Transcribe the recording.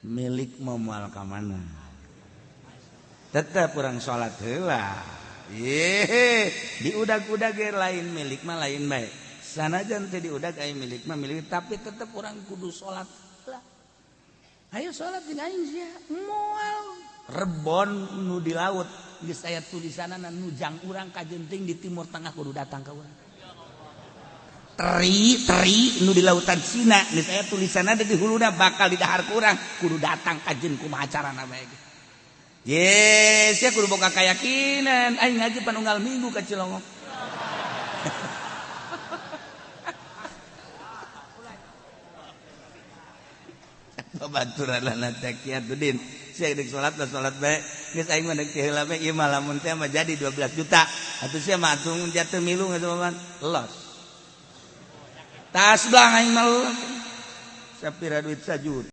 Milik moal ka mana? Tetep urang salat heula. Ye, diudag-udag ge lain milik mah lain bae. Sanajan teu diudag aya milik mah milik, tapi tetep urang kudu salat heula. Ayo salat jeung aing sia. Moal rebon nu di laut geus aya tulisanana nu jang urang kajenting di Timur Tengah kudu datang ka urang. Teri teri nu di lautan Cina geus aya tulisanna di huluna bakal didahar ku urang kudu datang kajen kumaha carana bae. Yes, sia kudu boga keyakinan. Aing ngaji panunggal minggu ka Cilongok. Babaturan teh Kiatudin. Sia deuk salat lah salat bae. Geus aing mah deuk heula bae ieu mah lamun teh mah jadi 12 juta. Atuh sia mah atuh jatuh milu geus mah los. Tas belang aing mah. Sapira duit sajuta.